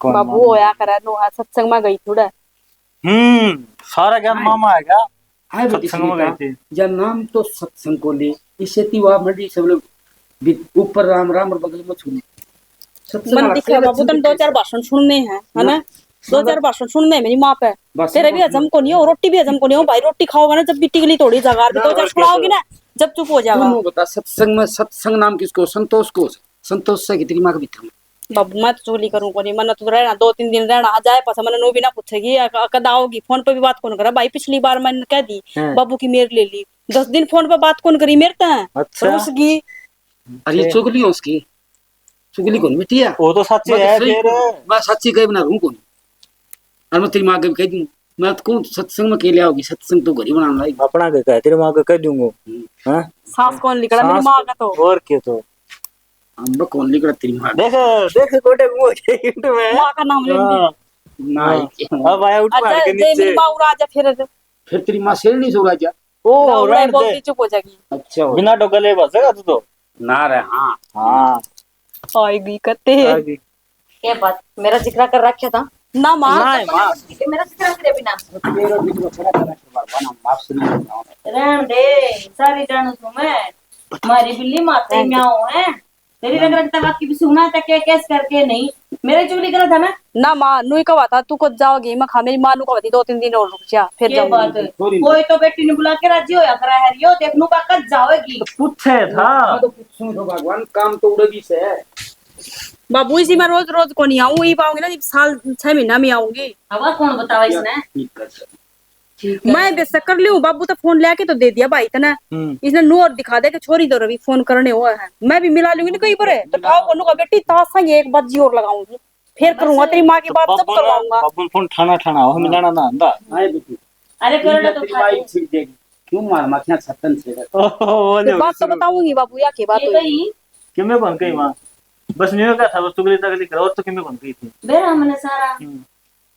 कौन बाबू मालूम? होया करे, नोहा सत्संग में गई थोड़ा। हम्म, सारा ज्ञान हाँ। मामा है क्या? हाँ, बेटी सत्संग में सुनीता, गई थी। या नाम तो सत्संग को ले, इससे ती वहाँ मंडी सब लोग भी ऊपर राम राम और बगल में छुरी। सत्संग मन वाला दिखा तेरे बाबू, तन दो चार भाषण सुनने हैं, है ना? ना, दो ना, चार ना। भाषण सुनने हैं मेरी माँ पे। बस तेरे भी बस। हजम को नहीं हो, रोटी भी हजम को नहीं हो भाई। रोटी खाओगा ना जब भी टिकली तोड़ी जागा, और भी ना, दो चार और क्या सुनाओगी तो? ना, जब चुप हो जाएगा। तू नू बता, सत्संग में, सत्संग नाम किसको? संतोष को। संतोष से कितनी माँ के भीतर में। बाबू, मैं तो चुगली करूँ कोनी, मैंने तो रहना, दो तीन दिन रहना, आ जाए पाछा, मैंने नू भी ना पूछेगी, या क-, कद आओगी? फोन पे भी बात कौन करे भाई? पिछली बार मैंने कह दी, हाँ। बाबू की मेर ले ली, दस दिन फोन पे बात कौन करी मेरे तै? अच्छा। रूस गई। अरे, ये चुगली हो उसकी, चुगली कौन मिटी है? वो तो सच्ची मैं तो है सही फिर। कहूँ, मैं सच्ची कहीं बना रहूँ कौन। और मैं तेरी माँ के भी कह दूँ, मैं तो कहूँ, सत्संग में के ले आओगी, सत्संग तो घर ही बनाने लायक। अपना के कह, तेरी माँ के कह दूंगा। हम्म। हाँ? सांस कौन निकला, मेरी सांस माँ का तो। और क्या तो? हम कौन लिख रहा तेरी माँ? देख, देख, गोटे मुंह के ईंट में। माँ का नाम ले ले। हाँ। ना, हाँ। ये क्या? अब आया उठ अच्छा, मार के दे नीचे। मेरी माँ उड़ा जा फिर। फिर तेरी माँ शेरनी से उड़ा जा। ओ, ना, उड़ा रहन दे। बोलती चुप हो जाएगी। अच्छा हो। बिना डोगले बसेगा तू तो। ना रे, हाँ। हाँ। आएगी कहते हैं। आएगी। के बात, मेरा जिक्र कर रखा था? ना माँ। ना, माँ। मेरा जिक्र करे बिना। तेरा जिक्र खड़ा कर रखा भगवान, हम बाप सुन रहे हैं। रहन दे, सारी जानू तू मैं। मारी बिल्ली माते म्याऊं है। तेरी रंग रंग तक आपकी भी सुना था, क्या कैस करके नहीं। मेरे चुगली करा था ना? ना माँ, नू ही कहा था, तू खुद जाओगी, मैं खा, मेरी माँ नू कहा थी, दो तीन दिन और रुक जा, फिर के जाऊंगी। बात? कोई तो बेटी ने बुला के राजी होया करा है, यो देख नू का कद जाओगी। पूछे था। हाँ, तो पूछूं तो भगवान, काम तो उड़े भी से है। बाबू, इसी में रोज रोज को नहीं आऊँ, ये पाऊंगी ना, जब साल छह महीना में आऊंगी। हवा कौन बतावा इसने? ठीक कर। ठीक है। मैं बेशक कर लियो, बाबू तो फोन लेके तो दे दिया भाई तने। हम्म। इसने नू और दिखा दे कि छोरी तो रवि फोन करने हुआ है, मैं भी मिला लूंगी ना कई बार, तो ठाव को नू का बेटी तासा ये एक बाजी और लगाऊंगी, फिर करूंगा तेरी माँ की तो बात जब बाबू ने, करवाऊंगा। बाबू ने फोन ठाना ठाना हो, हाँ। मिलाना ना आंदा। हाँ, बेटी। अरे, ये करो ना तो तेरी माँ ही छिड़ देगी। क्यों मार माखियां छत्तन छेड़े? ओहो, वो तो ले बात तो बताऊंगी बाबू, या की बात ये हुई? कही? किमे कौन कही माँ? बस न्यू का था, बस चुगली तगली करो, और तो किमे कौन कही थी? बेरा हमने सारा। हम्म।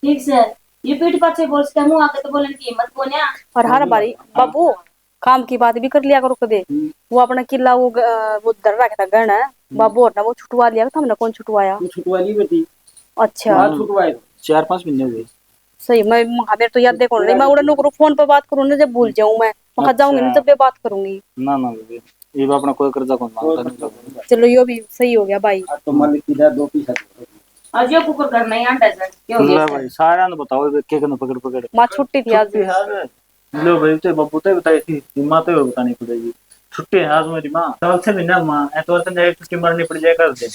ठीक से, ये पीठ पाछे बोल सकते, मुंह आके तो बोलने की हिम्मत कोन्या। और हर बारी, हाँ। बाबू, काम की बात भी कर लिया करो कदे। हम्म। वो अपना किला वो ग-, वो धर रखा था गहना, हम्म। बाबू और ना वो छुटवा लिया था, हमने कौन छुटवाया? वो छुटवा ली बेटी। अच्छा। हाँ, छुटवाए। चार पांच महीने हो गए। सही, मैं, मखा मेरे तो याद देखो नहीं, मैं उड़ा नुकरू फोन पे बात करूँ ना, जब भूल जाऊँ मैं, मखा अच्छा। जाऊंगी ना, जब मैं बात करूंगी। ना, ना बेबे, ये अपना कोई कर्जा कौन मानता नहीं। चलो, यो भी सही हो गया भाई। आज तो मालिक की दो पीस। आज यो कुकर घर नहीं आंदा सर, क्यों हो गया ना सर? भाई, सारा ने बताओ, एक एक ने पकड़ पकड़। माँ छुट्टी थी आज। छुट्टी है आज। लो भाई, ते बाबू ते बताई थी, माँ तो बतानी पड़ेगी। छुट्टी है आज मेरी माँ, कल से महीना माँ, एतवार से मेरी छुट्टी मारनी पड़ जाए कर दे।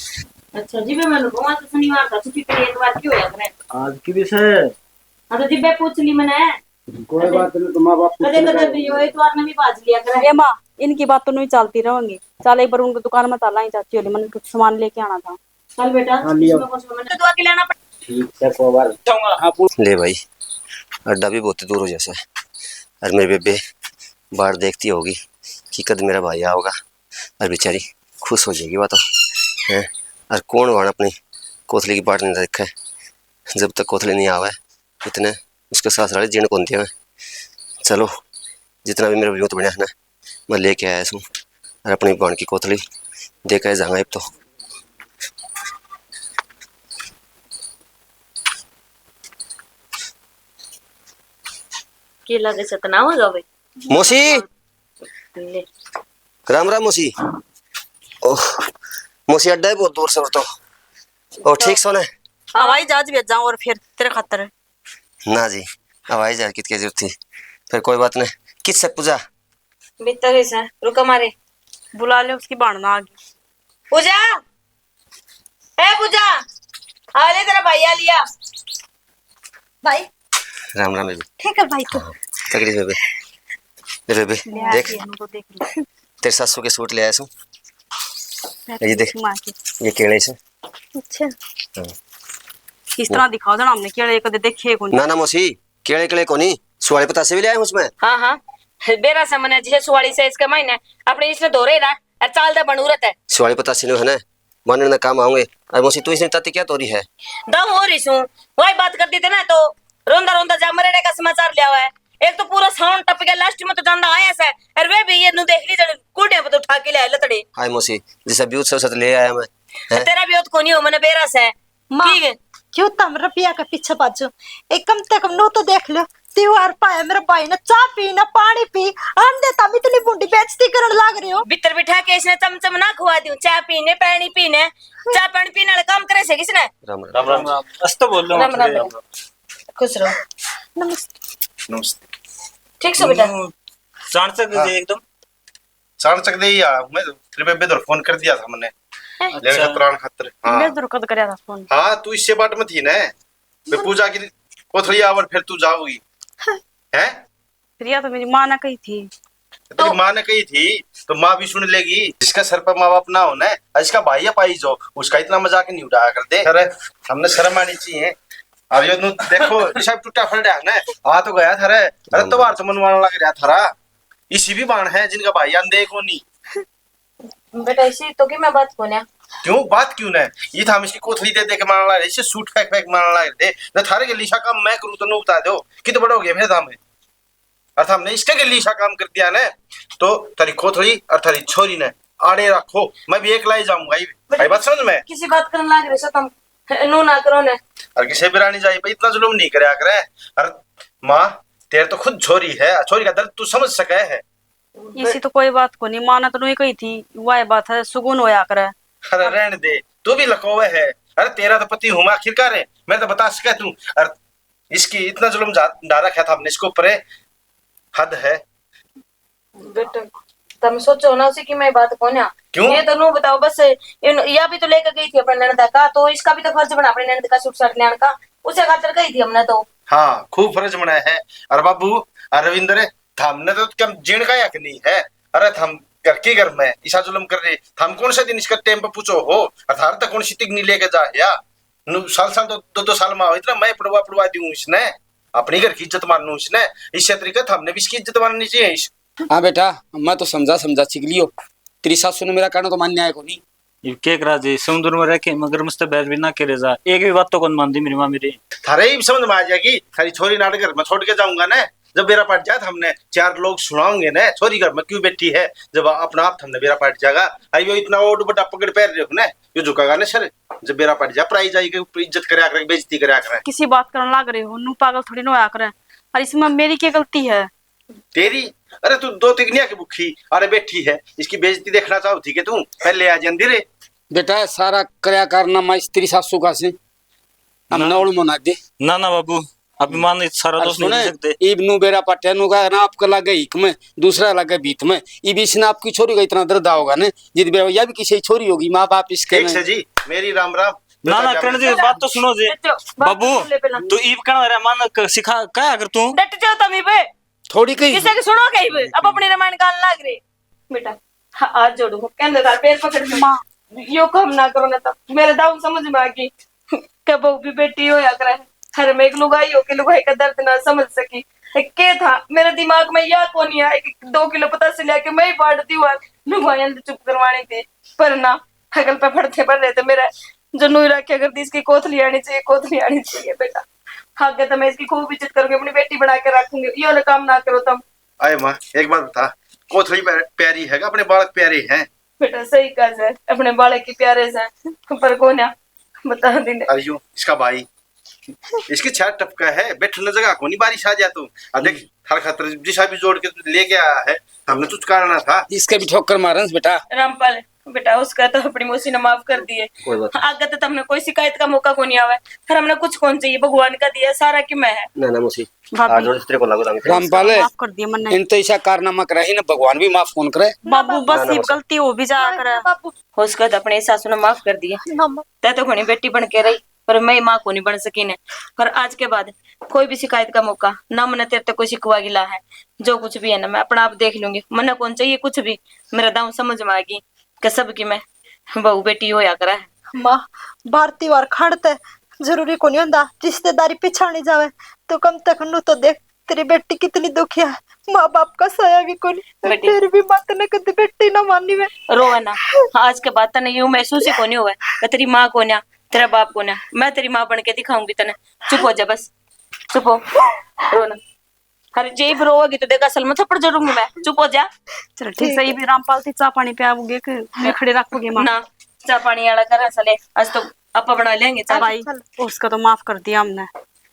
अच्छा जी, मैं मैंने कहूँ, आज तो शनिवार था, छुट्टी पड़ी, एतवार क्यों होया अपने? आज की भी सर। हाँ, तो जिब्बे पूछ ली मैंने। कोई बात नहीं, तो माँ बाप कदे कदे भी यो एतवार ने भी बाज लिया करे। ए माँ, इनकी बात तो नहीं चलती रहेंगी। चल, एक बार उनकी दुकान में चला ही, चाची होली, मैंने कुछ सामान लेके आना था। चल बेटा, हाँ, लियो। इसमें कुछ मैंने तो दुआ के लेना पड़- ठीक है, कोई बात। हाँ, पूछ। ले भाई, अड्डा भी बहुत दूर हो जैसे, और मेरी बेबे बाहर देखती होगी कि कद मेरा भाई आओगा, और बेचारी खुश हो जाएगी बात, हैं? और कौन वाण अपनी कोथली की बाट नहीं रखे, जब तक कोथली नहीं आवे, इतने उसके सासुराल जीण कौन देवे। चलो, जितना भी मेरा व्यूत बनया है ना, मैं लेके आया सूं, और अपनी बाण की कोथली दे के जाऊंगा अब तो। केला के सतना होगा भाई। मौसी, ले। राम राम मौसी। ओह, मौसी अड्डा है बहुत दूर से और तो। ओ, ठीक सो ने? हवाई जहाज भेजा और फिर तेरे खातर। ना जी, हवाई जहाज की क्या जरूरत थी? फिर कोई बात नहीं। किस से पूजा? भीतर ही से, रुका मारे। बुला ले, उसकी भाणना आ गई। पूजा, ए पूजा, आ ले, तेरा भाई आ लिया। भाई। राम राम बेबे। ठीक है भाई, तू। हाँ, तगड़ी बेबे। बेबे, ले आ देख। के इनको देख ले। तेरे सासू के सूट ले आया सूं। मैं ये देख, घुमा के। ये केले से। अच्छा। हाँ। किस तरह दिखाओ जना, हमने केले कदे देखे कोनी। ना, ना मौसी, केले, केले कोनी, सुवाली पतासे भी ले आया हूँ उसमें। हाँ, हाँ। बेरा से मने जिसे सुवाली से इसके मायने अपने इसने धोरे रहा, और चाल दे बनूरत है। सुवाली पतासे ने है ना, बनने ना काम आऊंगे। और मौसी, तू इसने ताती क्या तोरी है? दम हो रही सूं, वही बात कर दी थे ना, तो रोंदा रोंदा जा मरने का समाचार लिया हुआ है। एक तो पूरा सावन टप गया, लास्ट में तो जांदा आया से, और वे भी ये नु देख ली जड़ कुड़े पे तो उठा के ले आए लतड़े। हाय मौसी, जिसे ब्यूत से उसे तो ले आया मैं। हैं? तेरा ब्यूत कोनी हो, मने बेरा से। माँ, ठीक है। क्यों तम रुपया के पीछे भाजो? एक कम से कम नो तो देख लो। त्योहार पाया मेरे भाई ने, चाय पी ना, पानी पी, आंदे तम इतनी बूंदी बेइज्जती करण लाग रहे हो। भीतर बिठा के इसने चमचम ना खुआ दूं, चाय पीने, पानी पीने, चाय पानी पीने वाले काम करे से किसने? राम राम। राम राम। अस तो बोल लो राम राम थोड़े। बेटा। खुश रहो। नमस्ते। नमस्ते। ठीक से बेटा? हम्म, चाणचक हाँ। दे एकदम। चाणचक दे ही आ, मैं तेरे बेबे तो फोन कर दिया था मैंने। हैं? लेने अच्छा। खातर, आने खातर। हाँ। मैं जरूर कद करया था फोन। हाँ, तू इससे बाट में थी ना। मैं पूजा की कोथली आवर फिर तू जाओगी। हाँ। हैं? फिर या तो मेरी माँ ने कही थी। तेरी तो माँ ने कही थी, तो माँ भी सुन लेगी। जिसका सर पर माँ बाप ना हो ना, और इसका भाई या पाई जो, उसका इतना मजाक नहीं उड़ाया कर दे। अरे, हमने शर्म आनी चाहिए। अब यो नु देखो, ये सब टूटा फल रहा है ना, आ तो गया थारे। अरे, त्योहार तो मनवाने लग रहा थारा। इसी भी बाण है जिनका भाई आंदे को नहीं। बेटा, इसी तो की मैं बात को ना। क्यों बात क्यों ना? ये था हम इसकी कोथली दे दे के मारने लग रहे, इसे सूट फेंक फेंक मारने लग रहे। ना थारे के लिशा काम मैं करूँ तो नु बता दो, कित बड़ा हो गया फिर था मैं। और हमने इसके के लिए ऐसा काम कर दिया ना, तो थारी कोथली और थारी छोरी ने आड़े रखो, मैं भी एकला ही जाऊंगा। ये आई बात समझ में? किसी बात करने लाग रहे सो तुम, नो ना करो ने। और किसी बिरानी जाई पे इतना जुल्म नहीं करया करे। और माँ, तेरे तो खुद छोरी है, छोरी का दर्द तू समझ सके है। इसी तो कोई बात को नहीं, माँ ने तो नहीं कही थी, वह बात है, सुगुन होया करे। अरे रहने दे, तू भी लकोवे है। अरे तेरा तो पति हूँ मैं आखिरकार है, मैं तो बता सके तू। और इसकी इतना जुल्म जा-, डाल रखा था हमने इसके ऊपर, हद है। बेटा, तुम सोचो ना उसे कि मैं बात कौन आ। क्यों? ये तो नू बताओ बस, इन, या भी तो लेकर गई थी अपने ननद का, तो इसका भी तो फर्ज बना अपने ननद का सूट साट लेने का, उसे खातर गई थी हमने तो। हाँ, खूब फर्ज बना है। अरे बाबू, अरे रविंद्र, थामने तो कम जीण का हक नहीं है। अरे थाम घर के घर में ईसा जुल्म कर रहे, थाम कौन से दिन इसका टेम पे पूछो हो? अरे थारे तक कौन सी तिगनी लेके जा या? नु साल साल दो, दो, दो साल में आओ, इतना मैं पड़वा, पड़वा दूं इसने, अपनी घर की इज्जत मारनू इसने। इस तरीके थामने भी इसकी इज्जत मारनी चाहिए इस। हाँ बेटा, मैं तो समझा, समझा सीख लियो। तेरी सासू ने मेरा कहना तो मान्या है कोनी। ये के करा जी, समुद्र में रह के मगरमच्छ तो बैर भी ना करे जा। एक भी बात तो कौन मानती मेरी माँ मेरी। थारे ही समझ में आ जाएगी, थारी छोरी नाड़ घर में छोड़ के जाऊंगा ना, जब बेरा पड़ जाए तो हमने चार लोग सुनाओगे ना, छोरी घर में क्यों बैठी है, जब अपना आप हमने बेरा पड़ जाएगा। अरे यो इतना ओड बड़ा पकड़ पैर रहे हो ना, यो झुकेगा ना सर, जब बेरा पड़ जाए, पराई जाई के ऊपर इज्जत करया करे, बेइज्जती करया करे। किसी बात करने लाग रहे हो, नू पागल थोड़ी ना होया करे। और इसमें मेरी क्या गलती है? तेरी? अरे तू दो तिगनिया की भूखी, अरे बैठी है, इसकी बेइज्जती देखना चाहो थी के तू? पहले आ जांदी रे। बेटा, सारा करया कारनामा इस तेरी सासू का से। हम ना। नौल मना दे। ना, ना बाबू, अभिमान इस सारा और दोष नहीं सुने, दे सकते। इब नू बेरा पाटिया नू का ना आपके लागे हिक में, दूसरा लागे भीत में। इब इसने आपकी छोरी का इतना दर्द होगा ने, जिद बेरा या भी किसी छोरी होगी, माँ बाप इसके ठीक ने। से जी, मेरी राम राम। ना, बेटा ना, जा करण जी, मेरे बात तो सुनो जी। डट जाओ, बात बाबू, सुन ले पहला। तू इब कहना रे मन क-, सिखा, क्या अगर तू? डट जाओ तुम इब। थोड़ी कही। किसे की सुनो कहीं इब, अब अपनी रामायण गान लाग रहे। बेटा, हा-, हाथ जोड़ू, कहने तार पैर पकड़ के। माँ। यो काम ना करो ना, तो मेरे दाऊ समझ में आ गई के बहू भी बेटी होया करे। हर में एक लुगाई हो के लुगाई का दर्द ना समझ सकी। ए, के था, मेरे दिमाग में या कोनी आया कि दो किलो पतासे लिया के मैं ही बांट दी हुआ लुगाइयां तो चुप करवानी थी, पर ना, हकल पे फड़ते पड़ रहे थे मेरे। जो नूई रखे अगर इसकी कोथली आनी चाहिए, कोथली आनी चाहिए बेटा। आगे तो मैं इसकी खूब इज्जत करूंगी, अपनी बेटी बना के रखूंगी। यो ना काम ना करो तुम। आए माँ, एक बात बता, कोथली प्या-, प्यारी है कि अपने बालक प्यारे हैं? बेटा, सही कहा सै, अपने बालक ही प्यारे सै, पर कोन्या, बता दे। अरे यो, इसका भाई, इसकी छात टपका है, बैठने जगह कोनी, बारिश आ जाए तो। आ देख, हर खातर जिसा भी जोड़ के तू लेके आया है, हमने तुझ काटना था। इसके भी ठोकर मारन बेटा। रामपाल, बेटा, उसका तो अपनी मौसी ने माफ कर दिए। कोई बात नहीं। आगे तो तुमने कोई शिकायत का मौका को नहीं आवे, फिर हमने कुछ कौन चाहिए, भगवान का दिया सारा कि मैं है। ना, ना, मौसी, भाभी। आज और तेरे को लागू रंग रामपाल, माफ कर दिया मन्ने। इन तो ऐसा कारनामा करा ही ना, भगवान भी माफ कौन करे। बाबू, ना, बस ना, इब मौसी। गलती हो भी जाया करे। बाबू। उसका तो अपने सासू ने माफ कर दिया। ना, माँ। तै तो घणी बेटी बन के रही, पर मैं माँ को नहीं बन सकी ने। पर आज के बाद कोई भी शिकायत का मौका ना, मैंने तेरे तक कोई शिकवा गिला है, जो कुछ भी है ना, मैं अपना आप देख लूंगी। मन्ने कौन चाहिए कुछ भी, मेरा दाऊ समझ में आ गई। गजब की मैं बहू बेटी होया करा है। माँ, भारती वार खाड़ ते जरूरी कोनी होंदा रिश्तेदारी पिछाणी जावे, तो कम तक नू तो देख, तेरी बेटी कितनी दुखी है, माँ बाप का साया भी कोनी, बेटी। फिर भी माँ तने कदी बेटी ना मानी वे। रोवे ना, आज के बाद तने यूं महसूस ही कोनी होवे कि तेरी माँ कोन्या, तेरा बाप कोन्या। मैं तेरी माँ बन के दिखाऊंगी तने। चुप हो जा बस, चुप हो, रो ना। अरे जे भी रोवेगी तो देख असल में थप्पड़ जरूंगी मैं। चुप हो जा। चल ठीक सही भी रामपाल थी चा पानी पियाओगे कि मैं खड़े रखोगे माँ? ना, चा पानी वाला करा सले, आज तो आपा बना लेंगे चा। भाई, उसका तो माफ कर दिया हमने।